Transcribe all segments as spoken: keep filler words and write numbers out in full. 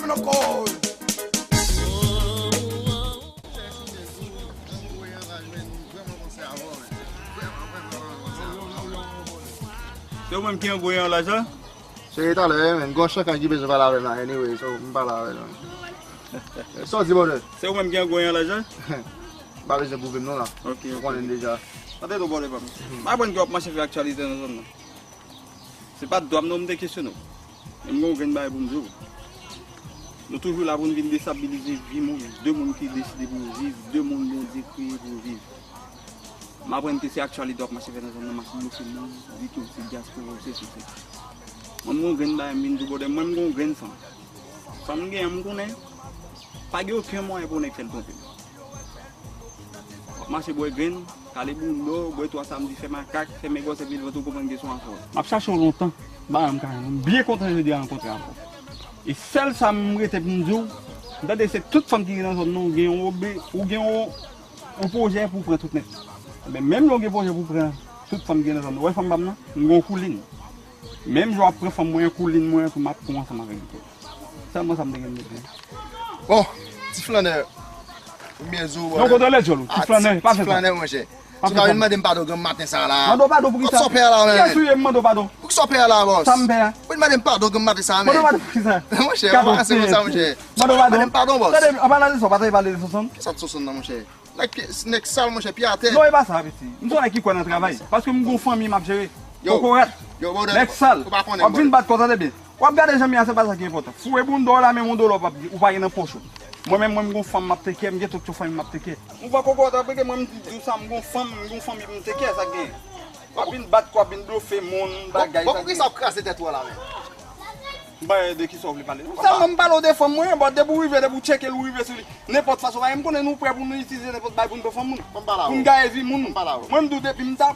Loko. Se ou menm ki an gwo an lajan? Se talè, men, gon chankan ki bezwen pale avè m la, anyway, so, m pale avè l, men. Sa w di, brother? Se ou menm ki an gwo an lajan? M pa bezwen pwouve m non la. Ok, ou konnen deja. Tande non, brother pa m. M aprann ke w ap mache fè aktyalite nan zòn nan. Se pa dwa m non m te kesyone w. Men m gen yon grenn bagay pou m di w. Nou toujou la pou n vin destabilize vi moun, de moun ki deside pou yo viv, de moun Bondye kreye pou yo viv. M aprann ke se aktyalite w ap mache fè nan zòn nan, mache blofe moun, di ke w se dyaspora, w se sesi. Mwen, m gen yon grenn bagay m vin di w, brother, mwen, m gen yon grenn fanm. Fanm m gen an, m konnen, pa gen okenn mwayen pou nèg fè l twonpe m. W ap mache bwè grenn, kale bounda w, bwè twa samdi, fè makak, fèmen gwòs epi lè w konprann ke se yon afè. M ap chache w lontan, m pa janm ka jwenn ou. M byen kontan jodi a rankontre avè w. E sèl sa m rete pou m di w, m tande se tout fanm ki gen nan zòn nan, ou gen yon obe, ou gen yon, yon pwojè pou w pran tout nèt. Ebyen, menm lè w gen pwojè pou w pran tout fanm ki gen nan zòn nan, ou wè fanm pa m nan, m gen yon koulin. Menm jan w ap pran fanm mwen an, koulin mwen an tou, m ap pran ansanm avèk li tou. Sèlman sa m te gen pou m di. Bon, ti flannè, premye jou, non, brother. Kote w lè djòl ou? Ti flannè, pa fè sa. Ti flannè, monchè. Ou ka vin mande m padon granm maten sa la. Mande w padon pou kisa? Kiyès ou ye m mande w padon? Pou kisa w pè a la, bòs? Sa m pè a? Ou vin mande m padon granm maten sa, men. Mande w padon pou kisa? Monchè, pa ranse konsa, monchè. Mande w padon. Mande m padon, bòs. Tande, an palan de sa, w pa ta pale de Sonsonn? Kisa de Sonsonn nan, monchè? Nèg, nèg sal, monchè, pye atè. Non, e pa sa, piti. M se yon nèg ki kwè nan travay. Paske m gon fanmi m ap jere. Kokorat. Nèg sal. W ap vin bat kò, tande byen. W ap gade jan m ye a, se pa sa ki enpòtan. Foure bounda w la, men yon dola w p ap, ou pa gen nan pòch ou. Mwen menm, mwen, m gon fanm m ap teke, m gen tout yon fanmi m ap teke. Ou wè kokorat ap rete, mwen, m di w sa, m gon fanm, m gon fanmi pou m teke, sa k gen. W ap vin bat kò, w ap vin blofe moun, bagay, sa k gen. Bon, poukisa w kraze tèt ou a la menm? M pa de kisa w vle pale. Sèlman m pale w de fanm mwen, bon, depi w rive, depi w tcheke l, ou rive sou li. Nenpòt fason, m konnen nou prè pou nou itilize nenpòt bagay pou n pran fanm moun. Pou n gaye vi moun. Mwen, m di w depi m ta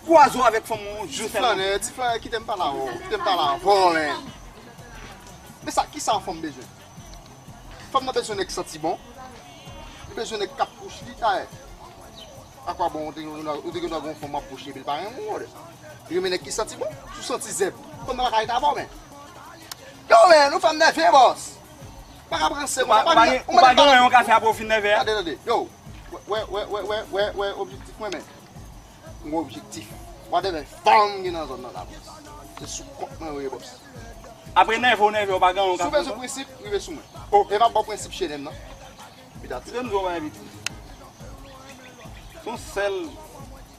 kwaze w avèk fanm mwen yon jou sèlman. Ti flannè, ti flannè, kite m pale avè w. Kite m pale avè w, men. Men sa, kisa yon fanm bezwen? Fanm nan bezwen nèg ki santi bon. Li bezwen nèg k ap pous li, dayè. Akwabon ou te gen dwa, ou te gen dwa gen yon fanm w ap pous li epi l pa renmen w, brother. Li renmen nèg ki santi bon. Si w santi zèb, fanm nan pa ka ret avè w, men. Yo, men, ou fè m nève, bòs. Pa ka pranse konsa, pa gen, ou pa gen yon kafe apre w fin nève a? Tande, tande. Yo, wè, wè, wè objektif mwen, men. M gen objektif. Whatever fanm gen nan zòn nan la, bòs. Se sou kont mwen yo ye, bòs. Apre nève w nève, w pa gen yon kafe. Si w bezwen prensip, rive sou mwen. Oh. E m ap ba w prensip chelèm nan. Epi dat. Kite m di w yon bagay piti. Se yon sèl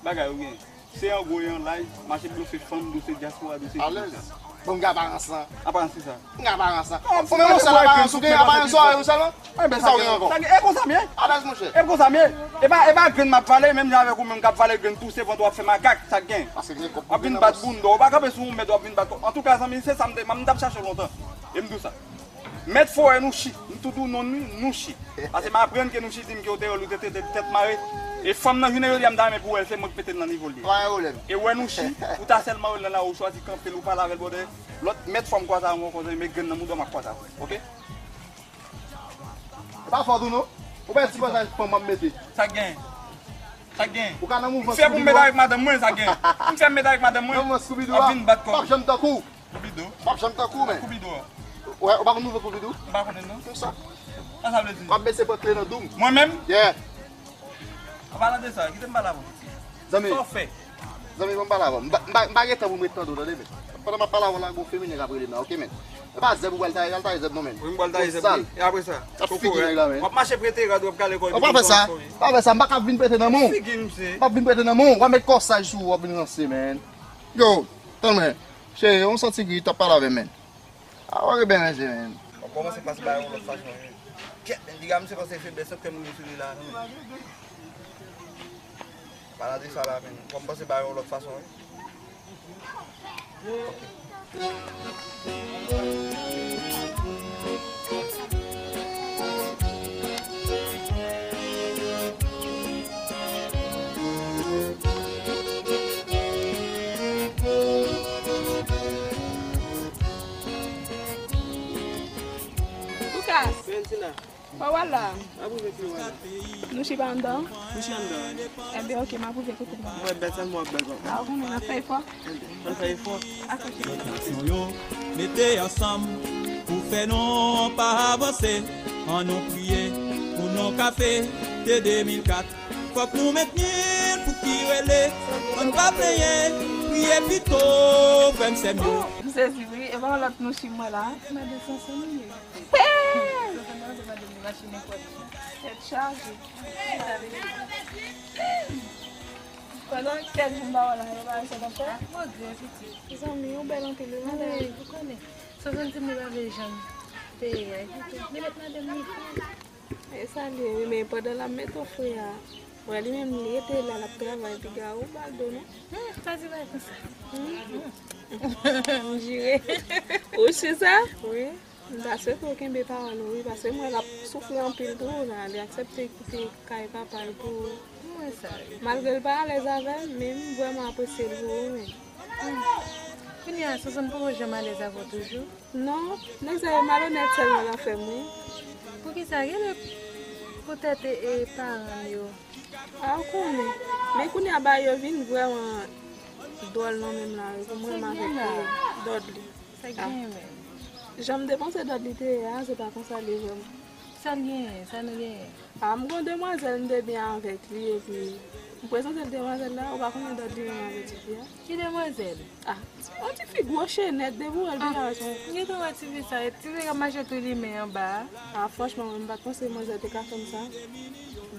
bagay ou gen. Se an gwo e an laj, mache blofe fanm, dou se dyaspora, dou se tout sa. Alèz. Bon, m gen aparans lan. Aparans ki sa? M gen aparans lan. Ou menm ou sèl aparans, ou gen aparans zòrèy ou sèlman? Sa w gen ankò? E konsa m ye. Alèz, monchè. E konsa m ye. E pa, e pa grenn m ap vale, menm jan avèk ou menm k ap vale grenn, touse vant ou ap fè makak, sa k gen? W ap vin bat bounda w, ou pa kanpe sou yon mèt, w ap vin bat kò. Antouka, zanmi, se sa m te, m t ap chache w lontan. E m di w sa. Mèt forè Nouchi, m tou di w non li, Nouchi. Paske m aprann ke Nouchi di m ke w te wè l, ou te trete l tèt mare. E fanm nan jounen jodi a m ta renmen pou w wè l, se mwen k mete l nan nivo l ye. Pa gen pwoblèm. E w wè Nouchi, ou ta sèlman wè l nan lari, ou chwazi kanpe l, ou pale avè l, brother. Lòt mèt fwa m kwaze avè w ankò, men grenn nan mouda w m ap kwaze avè w. Oke? E pa fòt ou non. Ou pa ti pasaj fanm w ap mete. Sa k gen? Sa k gen? Ou ka nan mouvman Scooby-Doo a. M fè pou m met avèk madanm mwen, sa k gen? M fè m met avèk madanm mwen. Nan mouvman Scooby-Doo a. W ap vin bat kò. M p ap janm tankou w. Koubido. M p ap janm tankou w, men. Koubido a. Ou, ou pa konn nouvo Koubido? M pa konnen, non. Kisa? Sa sa vle di? W ap bese pran kle nan dou m. Mwen menm? Yeah. An palan de sa, kite m pale avè w, piti. Zanmi. Sa w fè? Zanmi, ban m pale avè w. M pa, m pa, m pa gen tan pou m ret tande w, tande, men. Pandan m ap pale avè w la, gon feminen k ap rele m la, oke, men. E pa zèb ou pral taye, al taye zèb non, men. Wi, m pral taye zèb, wi. E apre sa? Koko, w ap mache prete rad, w ap kale kò w. Ou pa fè sa. Pa fè sa, m pa ka vin prete nan men w. Figi misye. M p ap vin prete nan men w. W ap met kòsaj sou ou, w ap vin ranse, men. Yo, tann mwen. Cheri, yon santi gri, t ap pale avè m, men. A, w ap rebe menm, men. W ap kòmanse pase bagay yon lòt fason, wi. Kèt, men, piga misye panse feblès, kè m gen sou li la, non, men. Pale de sa la, men. W ap panse bagay yon lòt fason, wi. Lucas. Valentina. Kò w al la? N ap rive pi lwen la. Nouchi pa anndan? Nouchi anndan, wi. Enben, oke, m ap rive kote m. Mwen bèl, sèlman w ap bèl, papa. A, ou konnen, n ap fè efò. Enben, n ap fè efò. Ak oke. Lòt nasyon yo mete ansanm pou Fè nou pa avanse, ann nou priye pou nou ka fete de mil kat. Fòk nou mentni l pou ki rele, ann pa plenyen, priye pito, frè m sè m yo. M sezi wi, e pa yon lòt mouch mwen la. Madan Sanson li ye. Sanson nan se madan li mache nenpòt. Tèt chaje. Pandan kèk jou m pa wè l la, yo pa wè sa t ap fè. Mezanmi, yon bèl anpil wi, madan. Wi, ou konnen. Sanson di m li pa vle janm peye a, epi tou, li met madanm li fò. E sa l ye wi, men pandan l ap mete w fre a, wè li menm li rete la, l ap travay, piga ou ba l do non. Hmm, pa di bagay konsa. Hmm. M jire. Ou si sa? Wi. M ta swete w kenbe pawòl ou wi, paske m wè l ap soufri anpil tou la, li aksepte kite kay papa l pou... M wè sa wi. Malgre l pa alèz avè m, men m vrèman apresye l pou ou menm. Hmm. Kounye a, Sanson poko janm alèz avè w toujou? Non, nèg sa yo malonèt sèlman l ap fè m wi. Poukisa? Genlè poutèt e, e paran m yo. A, ou konnen. Men kounye a bagay yo vin vrèman dwòl nan men m la wi, pou mwen menm avèk Dòdli. Sa k genyen menm? Jan m te panse Dòdli te ye a, se pa konsa l ye vrèman. Sa l genyen? Sa nou genyen? A, m gon demwazèl, m te byen avèk li, epi m prezante l demwazèl la, ou pa konnen Dòdli menm avèk tifi a? Ki demwazèl? A, yon tifi gwo chenèt, depi w wè l deja wè se yon... M gentan wè tifi sa, e tifi k ap mache tou limen anba a. A, franchman, mwen m pa t panse manzè te ka fè m sa.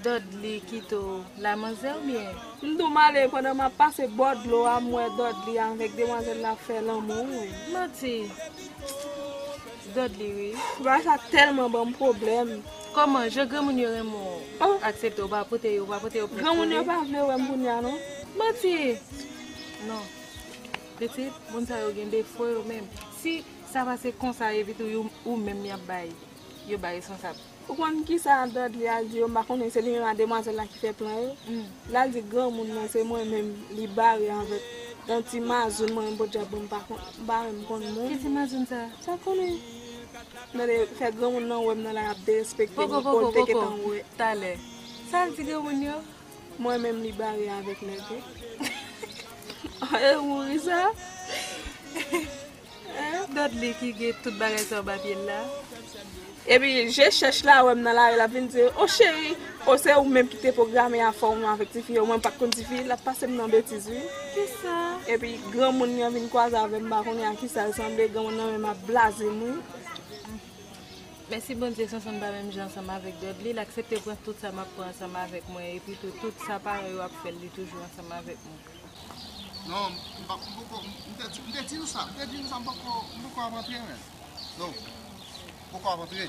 Dòdli kite w la manzè oubyen? M di w m ale pandan m ap pase bò dlo a, m wè Dòdli avèk demwazèl la ap fè lanmou wi. Manti. Dòdli wi. Bagay sa tèlman ban m pwoblèm. Kòman? Jan granmoun yo renmen w, aksepte w, ou pa pote yo, ou pa pote yo plent pou li? Granmoun yo pa vle wè m kounye a non. Manti. Non. Pitit, moun sa yo gen defo yo menm. Si sa pase konsa epi tou ou, ou menm y ap bay, yo bay responsab. Ou konn kisa Dòdli al di yo, m pa konnen se li menm ak demwazèl la ki fè plan yo. Hmm. L al di granmoun nan se mwen menm li bare avèk yon ti mazoun mwen menm podyab mwen m pa konn, m pa menm konn moun. Ki ti mazoun sa? Sa konnen. Tande, fè granmoun nan wè m nan la y ap derespekte m, ou te gentan wè. Talè. Sa l di granmoun yo? Mwen menm li bare avèk nèg yo. E mouri sa. Dòdli ki gen tout bagay sa anba pye l la. Epi je chèch la wè m nan lari, l ap vin di, o cheri, o se ou menm ki te pwograme afè w menm avèk tifi yo, mwen m pa t konn tifi, l ap pase m nan betiz wi. Kisa? Epi granmoun nan vin kwaze avè m, m pa konnen a kisa l sanble, granmoun nan menm ap blaze m wi. Mèsi Bondye, Sonson pa menm jan ansanm avèk Dòdli, l aksepte pran tout sa m ap pran ansanm avèk mwen, epi tou, tout sa paran yo ap fè l, li toujou ansanm avèk mwen. Non, m pa, m poko, m te, m te di nou sa, m te di nou sa, m poko, m poko ap antre, men. Non, m poko ap antre.